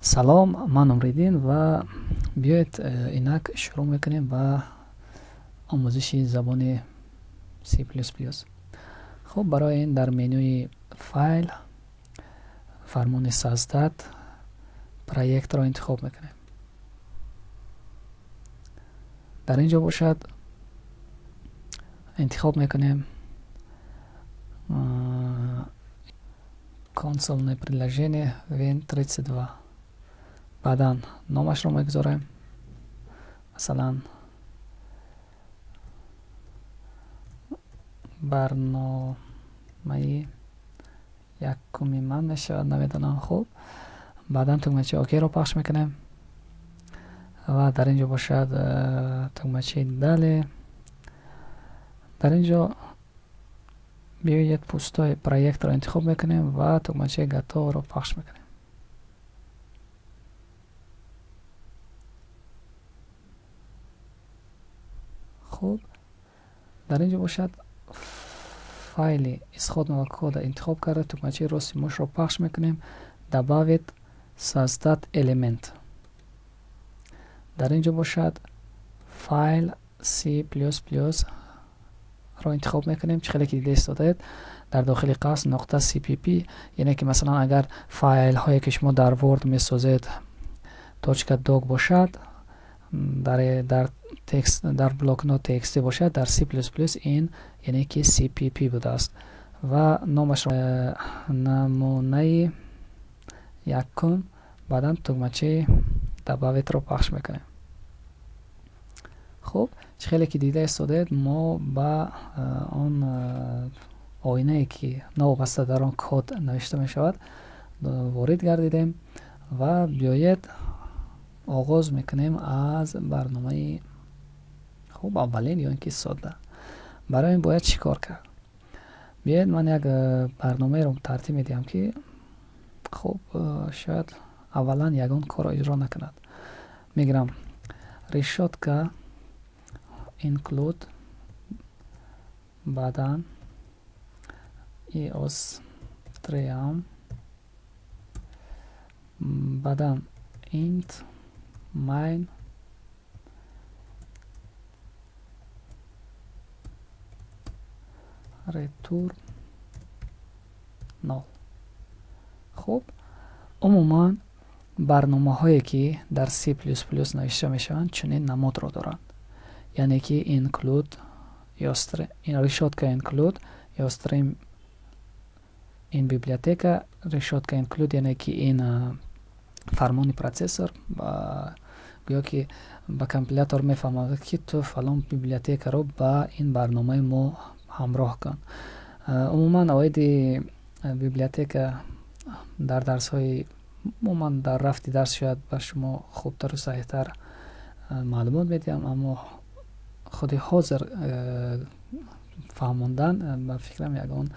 Салом, ман Умриддин ва биёед инак шурӯъ мекунем ба омӯзиши забони C++. Хуб, барои ин дар менюи файл фармони создать проектро интихоб мекунем. Дар ин ҷо бошад интихоб мекунем консольное приложение Win32. Баъдан номашро мегузорем, масалан барномаи якуми ман мешавад, намедонам. Хуб, баъдан тугмачаи окейро пахш мекунем ва дар ин ҷо бошад тугмачаи дале. Дар ин ҷо биёед пустои проектро интихоб мекунем ва тугмачаи готовро пахш мекунем. Хуб, дар ин ҷо бошад файли исходного кода интихоб карда тугмачаи рости мушро пахш мекунем, добавить создать элемент. Дар ин ҷо бошад файл C++ ро интихоб мекунем. Чӣ хеле ки дида истодаед, дар дохили қавс нуқта cpp, яъне ки масалан агар файлҳое ки шумо дар Word месозед .doc бошад, дар текст дар блокнот txt бошад, дар C++ ин яъне ки cpp будааст ва номашро намунаи якум, баъдан тугмачаи добавить-ро пахш мекунем. Хуб, чӣ хеле ки дида истодаед, мо ба он оинае ки новобаста дар он код навишта мешавад ворид гардидем ва биёед оғоз мекунем аз барномаи хуб аввалин ё ин ки содда. Барои ин бояд чӣ кор кард? Биёед ман як барномаеро тартиб медиҳам ки хуб шояд аввалан ягон корро иҷро накунад. Мегирам решётка include, баъдан iostream, баъдан int main, return 0. Хуб, умуман барномаҳое ки дар C++ навишта мешаванд чунин намудро доранд, яъне ки include решётка include iostream ин библиотека, решётка include яъне ки ин фармони процессор гӯё ки ба компилятор мефаҳмад ки ту фалон библиотекаро ба ин барномаи мо ҳамроҳ кун. Умуман оиди библиотека дар дарсҳои умуман дар рафти дарс шояд ба шумо хубтару саҳиҳтар маълумот медиҳам, аммо худи ҳозир фаҳмондан ба фикрам ягон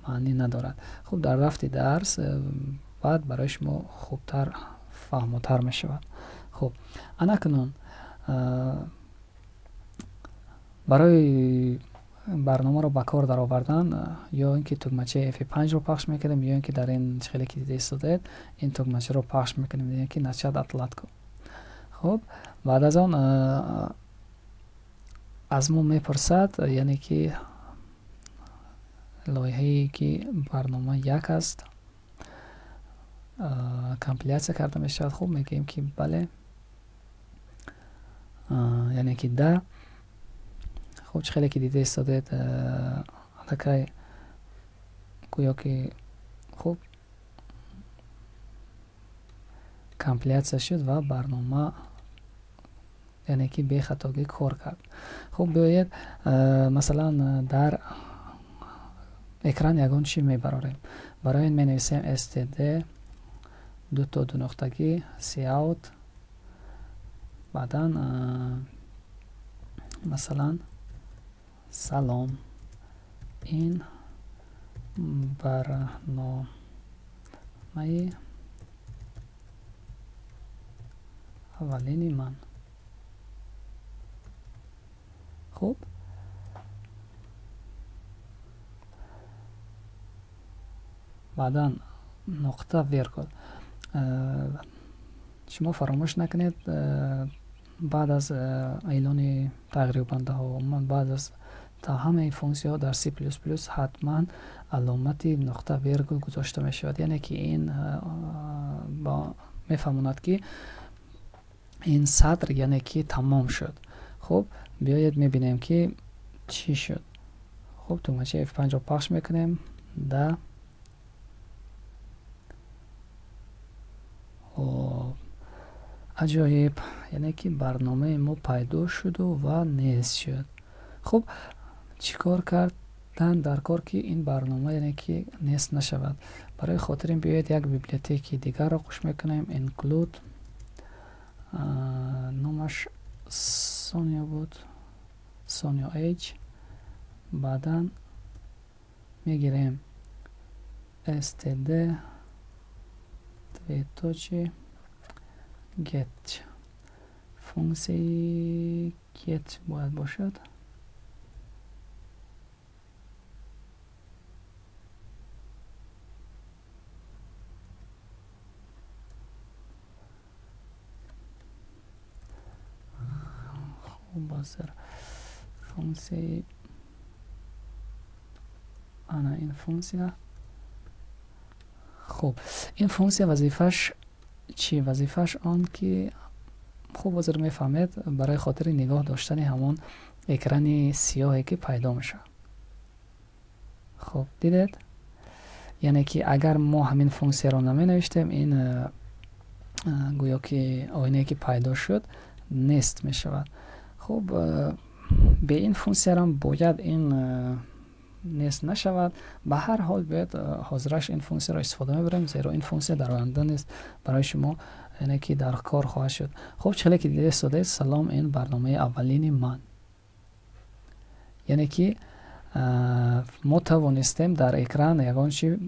маънӣ надорад. Хуб, дар рафти дарс баъд барои шумо хубтар фаҳмотар мешавад. Хуб, анакунун барои барномаро ба кор даровардан ё ин ки тугмачаи F5-ро пахш мекунем, ё ин ки дар ин хеле ки дида истодаед ин тугмачаро пахш мекунем, яъне ки начать отладку. Хуб, баъд аз он аз мо мепурсад, яъне ки лоиҳае ки барнома як аст компилятсия карда мешавад. Хуб, мегӯем ки бале, яъне ки да. Хуб, чӣ хеле ки дида истодаед, аллакай гӯё ки хуб компилятсия шуд ва барнома яъне ки бехатогӣ кор кард. Хуб, биёед масалан дар экран ягон чӣ мебарорем. Барои ин менависем std дуто дунуқтагӣ cout, баъдан масалан салом, ин барномаи аввалини ман. Хуб, баъдан нуқта вергул. Шумо фаромӯш накунед, баъд аз эълони тағйирёбандаҳо, умуман баъд аз ҳамаи функсияҳо дар C++ ҳатман аломати нуқта вергул гузошта мешавад. Яъне ки ин мефаҳмонад, ки ин сатр яъне ки тамом шуд. Хуб, биёед мебинем, ки чӣ шуд. Хуб, тугмачаи F5-ро пахш мекунем. Да, хоб, аҷоиб, яъне ки барномаи мо пайдо шуду ва нест шуд. Хуб, чӣ кор кардан дар кор, ки ин барнома яъне ки нест нашавад? Барои хотир ин биёед як библиотекаи дигарро қуш мекунем. Include, номаш Сония буд, Сонио H. Баъдан мегирем std двоеточие get, функсияи get бояд бошад. Хуб, ҳозир функсияи ана ин функсия. Хуб, ин функсия вазифааш чӣ? Вазифааш он ки, хуб, ҳозир мефаҳмед, барои хотири нигоҳ доштани ҳамон экрани сиёҳе, ки пайдо мешавад. Хуб, дидед, яъне ки агар мо ҳамин функсияро наменавиштем, ин гӯё ки оинае, ки пайдо шуд, нест мешавад. Хуб, бе ин функсиярам бояд ин нест нашавад. Ба ҳар ҳол, биёед ҳозираш ин функсияро истифода мебарем, зеро ин функсия дар оянда нест барои шумо яъне ки дар кор хоҳад шуд. Хуб, чӣ ки дида истодаед, салом, ин барномаи аввалини ман. Яъне ки мо тавонистем дар экран ягон чи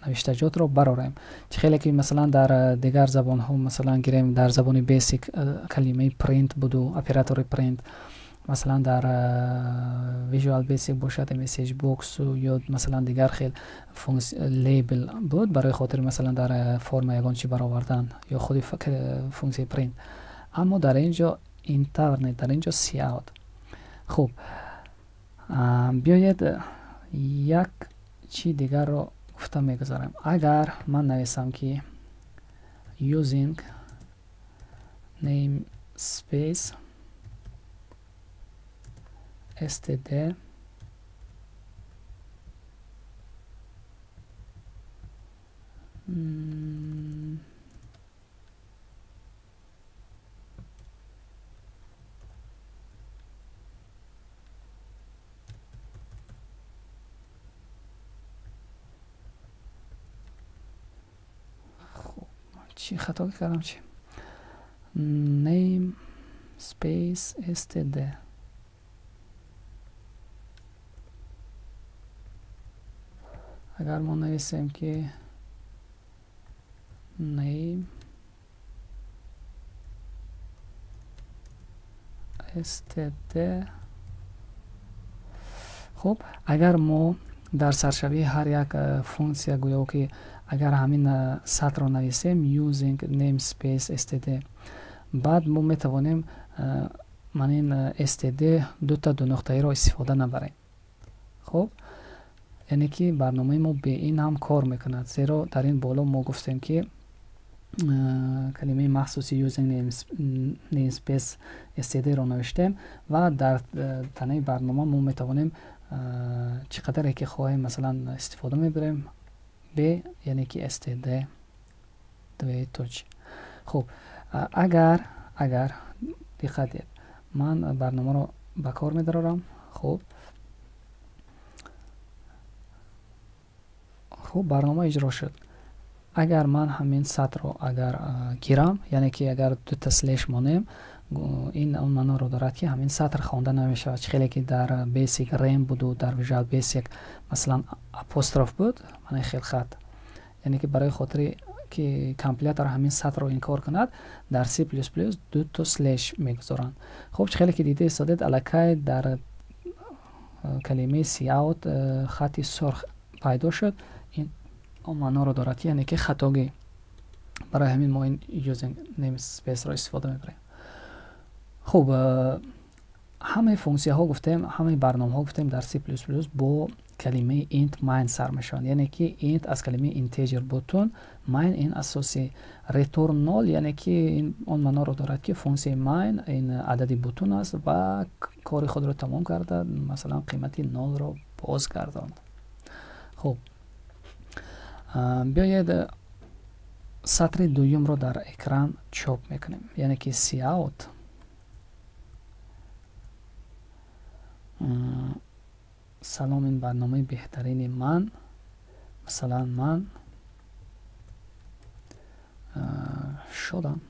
навиштаҷотро барорем. Чӣ хеле ки масалан дар дигар забонҳо, масалан гирем, дар забони Basic калимаи print буду оператори print, масалан дар Visual Basic бошад message box ё масалан дигар хел label буд барои хотири масалан дар форма ягон чи баровардан ё худи функсияи print. Аммо дар ин ҷо ин тавр не, дар ин ҷо cout. Хуб, биёед як чи дигарро гуфта мегузарем. Агар ман нависам, ки using namespace std чӣ хато кардам? Чи namespace std? Агар мо нависем, ки name std. Хуб, агар мо дар саршавии ҳар як функсия гӯё ки агар ҳамин сатрро нависем, using namespace std, баъд мо метавонем ман ин std дута дунуқтаиро истифода набарем. Хуб, яъне ки барномаи мо бе ин ҳам кор мекунад, зеро дар ин боло мо гуфтем, ки калимаи махсуси using namespace std-ро навиштем ва дар танаи барнома мо метавонем чӣ қадаре ки хоҳем, масалан, истифода мебарем б, яъне ки std двоеточие. Хуб, агар диққат диҳед, ман барномаро ба кор медарорам. Хуб, барнома иҷро шуд. Агар ман ҳамин сатрро агар гирам, яъне ки агар дута слеш монем, ин он маъноро дорад, ки ҳамин сатр хонда намешавад. Чӣ хеле ки дар Basic rem буду дар Visual Basic масалан апостроф буд, манаи хел хат, яъне ки барои хотири ки компилятор ҳамин сатрро инкор кунад, дар C++ дуто слеш мегузоранд. Хуб, чӣ хеле ки дида истодед, аллакай дар калимаи cout хати сурх пайдо шуд. Ин он маъноро дорад, ки яъне ки хатогӣ. Барои ҳамин мо ин using namespace-ро истифода мебарем. Хуб, ҳамаи функсияҳо гуфтем, ҳамаи барномаҳо гуфтем дар C++ бо калимаи int main сар мешаванд, яъне ки int аз калимаи integer бутун, main ин асоси, return нол, яъне ки он маъноро дорад, ки функсияи main ин адади бутун аст ва кори худро тамом карда, масалан, қимати нолро бозгардонд. Хуб, биёед, сатри дуюмро дар экран чоп мекунем, яъне ки cout салом, ин барномаи беҳтарини ман, масалан, ман шодам,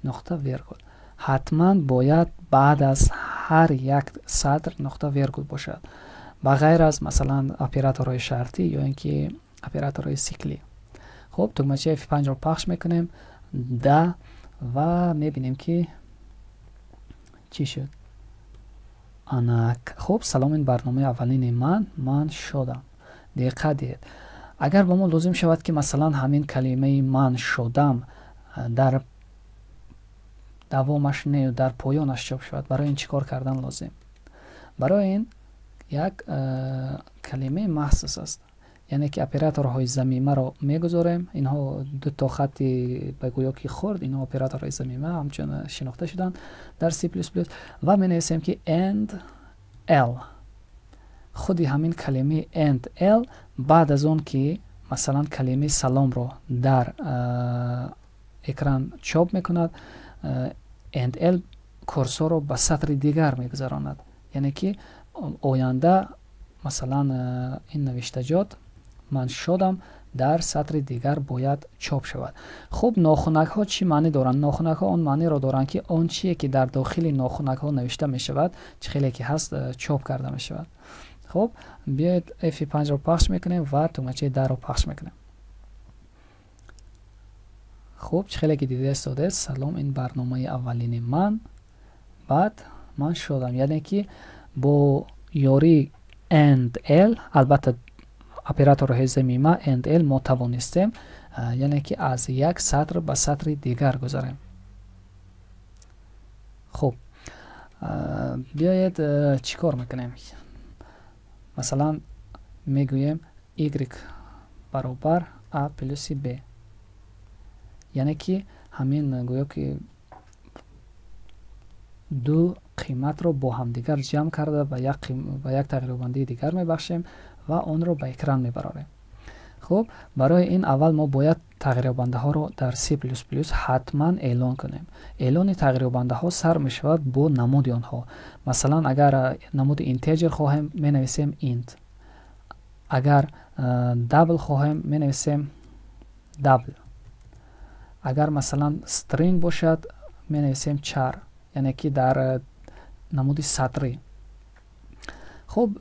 нуқта вергул. Ҳатман бояд баъд аз ҳар як сатр нуқта вергул бошад, ба ғайр аз, масалан, операторҳои шартӣ ё ин ки операторҳои сиклӣ. Хуб, тугмачаи F5-ро пахш мекунем да ва мебинем, ки чӣ шуд. Ана, хуб, салом, ин барномаи аввалини ман, ман шодам. Диққат диҳед, агар ба мо лозим шавад, ки, масалан, ҳамин калимаи ман шодам дар давомаш не, дар поёнаш чоп шавад, барои ин чӣ кор кардан лозим? Барои ин як калимаи махсус аст, яъне ки операторҳои замимаро мегузорем. Инҳо дуто хатти ба гӯё ки хурд, инҳо операторҳои замима ҳамчун шинохта шуданд дар C++ ва менависем, ки endl. Худи ҳамин калимаи endl баъд аз он ки, масалан, калимаи саломро дар экран чоп мекунад, endl курсорро ба сатри дигар мегузаронад, яъне ки оянда, масалан, ин навиштаҷот ман шодам дар сатри дигар бояд чоп шавад. Хуб, нохунакҳо чӣ маънӣ доранд? Нохунакҳо он маъниро доранд, ки он чие, ки дар дохили нохунакҳо навишта мешавад, чӣ хеле ки ҳаст, чоп карда мешавад. Хуб, биёед, F5-ро пахш мекунем ва тугмачаи дарро пахш мекунем. Хуб, чӣ хеле ки дида истодед, салом, ин барномаи аввалини ман, баъд ман шодам, яъне ки бо ёрии endl, албатта операторҳои замима endl, мо тавонистем, яъне ки аз як сатр ба сатри дигар гузарем. Хуб, биёед, чӣ кор мекунем? Масалан, мегӯем y баробар a плюси b, яъне ки ҳамин гӯё ки ду қиматро бо ҳамдигар ҷамъ карда, ба як тағйирёбандаи дигар мебахшем ва онро ба экран мебарорем. Хуб, барои ин аввал мо бояд тағйирёбандаҳоро дар C++ ҳатман эълон кунем. Эълони тағйирёбандаҳо сар мешавад бо намуди онҳо. Масалан, агар намуди integer хоҳем, менависем int, агар double хоҳем, менависем double, агар, масалан, string бошад, менависем char, яъне ки дар намуди сатрӣ. Хуб,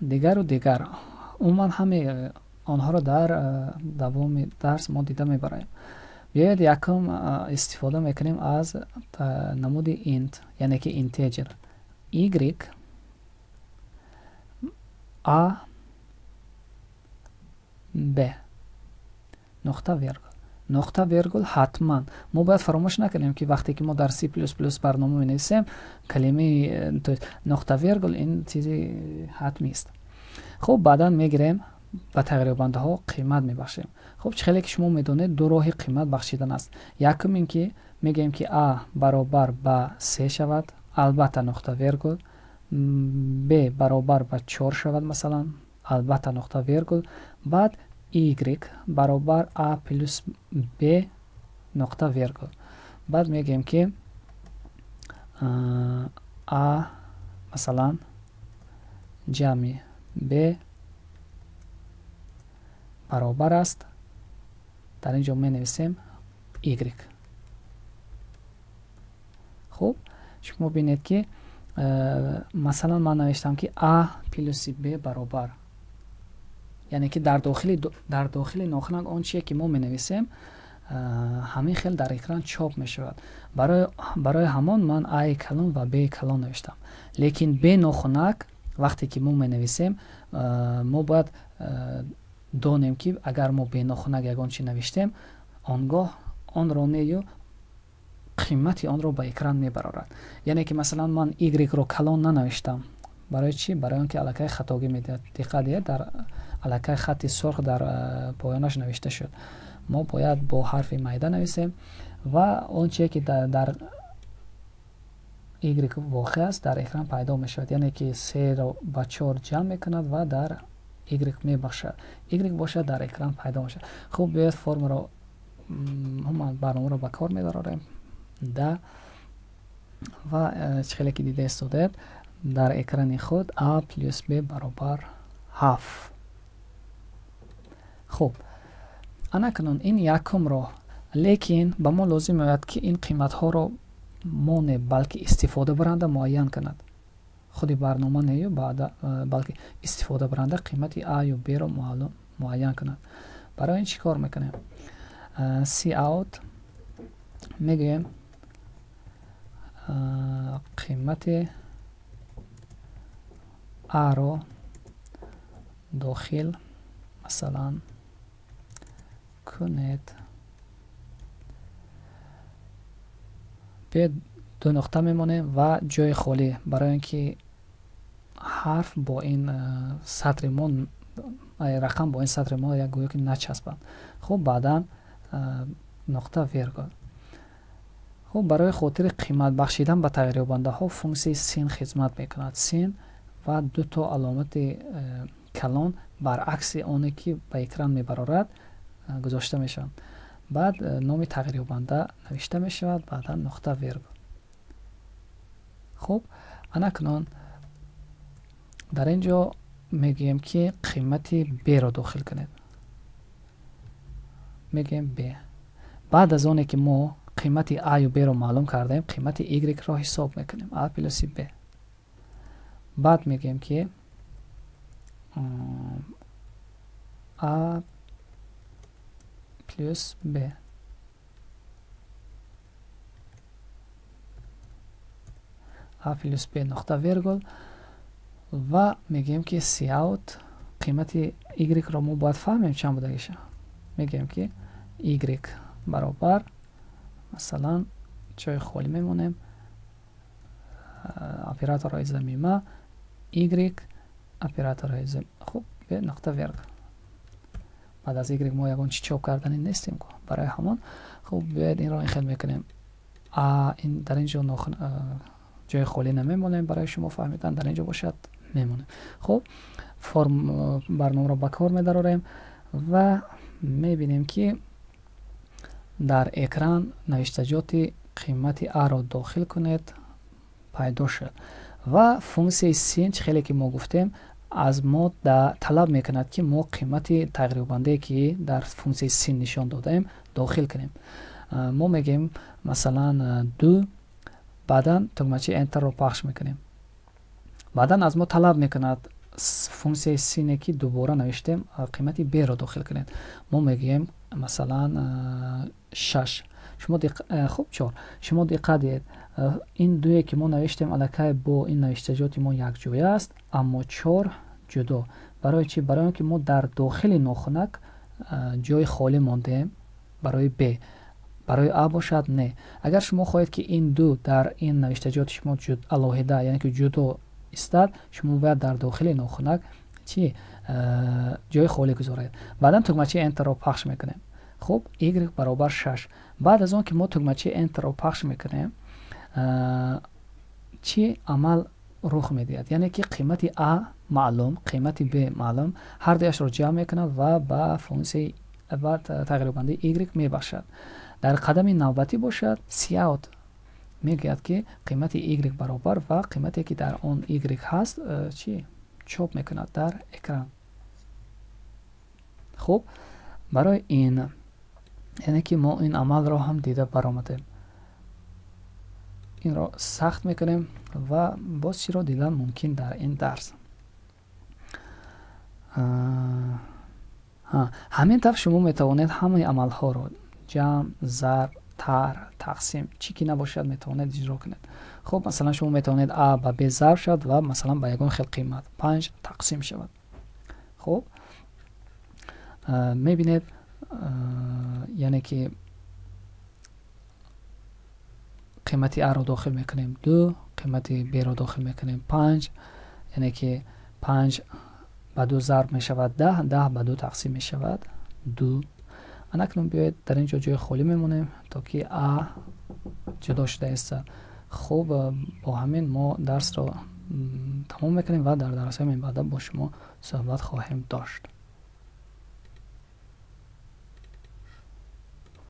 дигару дигар, умуман ҳамаи онҳоро дар давоми дарс мо дида мебароем. Биёед, якум истифода мекунем аз намуди int, яъне ки integer y a b нуқта вергул. Нуқта вергул ҳатман мо бояд фаромӯш накунем, ки вақте ки мо дар C++ барнома менависем, калимаи нуқта вергул ин чизи ҳатмист. Хуб, баъдан мегирем, ба тағйирёбандаҳо қимат мебахшем. Хуб, чӣ хеле ки шумо медонед, ду роҳи қимат бахшидан аст. Якум ин ки мегӯем, ки а баробар ба се шавад, албатта нуқта вергул, б баробар ба чор шавад, масалан, албатта нуқта вергул, баъд y баробар а плюс б нуқта вергул. Баъд мегӯем, ки а, масалан, ҷамъи б баробар аст, дар ин ҷо менависем y. Хуб, шумо бинед, ки, масалан, ман навиштам, ки а плюси б баробар, яъне ки дар дохили нохунак он чие, ки мо менависем, ҳамин хел дар экран чоп мешавад. Барои ҳамон ман аи калон ва б калон навиштам. Лекин бе нохунак вақте ки мо менависем, мо бояд донем, ки агар мо бе нохунак ягон чи навиштем, он гоҳ онро нею қимати онро ба экран мебарорад. Яъне ки масалан ман y-ро калон нанавиштам. Барои чӣ? Барои он ки аллакай хатогӣ медиҳад. Диққат диҳед, дар аллакай хатти сурх дар поёнаш навишта шуд. Мо бояд бо ҳарфи майда нависем ва он чие ки дар y воқеъ аст, дар экран пайдо мешавад. Яъне ки 3-ро ба 4 ҷамъ мекунад ва дар y мебахшад. Y бошад, дар экран пайдо мешавад. Хуб, биёед формаро, ҳамон барномаро ба кор медарорем. Да ва чӣ хеле ки дида истодаед, дар экрани худ a плюс b баробар 7. Хуб, анакунун ин якум роҳ, лекин ба мо лозим меояд, ки ин қиматҳоро мо не, балки истифодабаранда муайян кунад. Худи барнома нею, балки истифодабаранда қимати а ё б-ро муайян кунад. Барои ин чӣ кор мекунем? Cout мегӯем қимати а-ро дохил масалан кунед. Биёед ду нуқта мемонем ва ҷои холӣ, барои он ки ҳарф бо ин сатри мо, рақам бо ин сатри мо як гӯё ки начаспад. Хуб, баъдан нуқта вергул. Хуб, барои хотири қимат бахшидан ба тағйирёбандаҳо функсияи cin хизмат мекунад. Cin ва ду то аломати калон баръакси оне ки ба экран мебарорад гузошта мешаванд. Баъд номи тағйирёбанда навишта мешавад, баъдан нуқта вергул. Хуб, анакунун дар ин ҷо мегӯем, ки қимати б-ро дохил кунед. Мегӯем б. Баъд аз оне ки мо қимати а ё б-ро маълум кардем, қимати y-ро ҳисоб мекунем. А плюси б. Баъд мегӯем, ки а плюс б. А плюс б нуқта вергул ва мегӯем, ки cout қимати y-ро мо бояд фаҳмем чанд будагиша. Мегӯем, ки y баробар, масалан, ҷои холӣ мемонем, операторҳои замима y, операторҳои. Хуб, нуқта вергул. Баъд аз y мо ягон чи чоп кардани нестем, барои ҳамон хуб, биёед инро ин хел мекунем. А ин дар ин ҷо ҷои холӣ намемонем, барои шумо фаҳмидан, дар ин ҷо бошад мемонем. Хуб, форм барномаро ба кор медарорем ва мебинем, ки дар экран навиштаҷоти қимати а-ро дохил кунед пайдо шуд. Ва функсияи cin, чӣ хеле ки мо гуфтем, аз мо талаб мекунад, ки мо қимати тағйирёбандае, ки дар функсияи cin нишон додаем, дохил кунем. Мо мегӯем масалан 2, баъдан тугмачаи Enter-ро пахш мекунем. Баъдан аз мо талаб мекунад функсияи cin, ки дубора навиштем, қимати б-ро дохил кунед. Мо мегӯем масалан 6. Шумо хуб, 4. Шумо диққат диҳед, ин дуе ки мо навиштем, аллакай бо ин навиштаҷоти мо якҷоя аст, аммо 4 ҷудо. Барои чӣ? Барои он ки мо дар дохили нохунак ҷои холӣ мондем барои б. Барои а бошад не. Агар шумо хоҳед, ки ин ду дар ин навиштаҷоти шумо алоҳида, яъне ки ҷудо истад, шумо бояд дар дохили нохунак чӣ ҷои холӣ гузоред. Баъдан тугмачаи Enter-ро пахш мекунем. Хуб, y баробар 6. Баъд аз он ки мо тугмачаи Enter-ро пахш мекунем, чӣ амал рух медиҳад? Яъне ки қимати а маълум, қимати б маълум, ҳар дуяшро ҷамъ мекунад ва ба функсияи ба тағйирёбандаи y мебахшад. Дар қадами навбатӣ бошад cout мегӯяд, ки қимати y баробар ва қимате ки дар он y ҳаст, чӣ чоп мекунад дар экран. Хуб, барои ин, яъне ки мо ин амалро ҳам дида баромадем. Инро сахт мекунем ва боз чиро дидан мумкин дар ин дарс? Ҳамин тавр шумо метавонед ҳамаи амалҳоро, ҷамъ, зарб, тарҳ, тақсим, чӣ ки набошад, метавонед иҷро кунед. Хуб, масалан, шумо метавонед а ба б зарб шавад ва масалан ба ягон хел қимат 5 тақсим шавад. Хуб. Мебинед, яъне ки қимати а-ро дохил мекунем 2, қимати б-ро дохил мекунем 5, яъне ки 5 ба 2 зарб мешавад 10, 10 ба 2 тақсим мешавад 2. Анакнун биёед дар ин ҷо ҷои холӣ мемонем, то ки а ҷудо шуда истад. Хуб, бо ҳамин мо дарсро тамом мекунем ва дар дарсҳои минбаъда бо шумо суҳбат хоҳем дошт.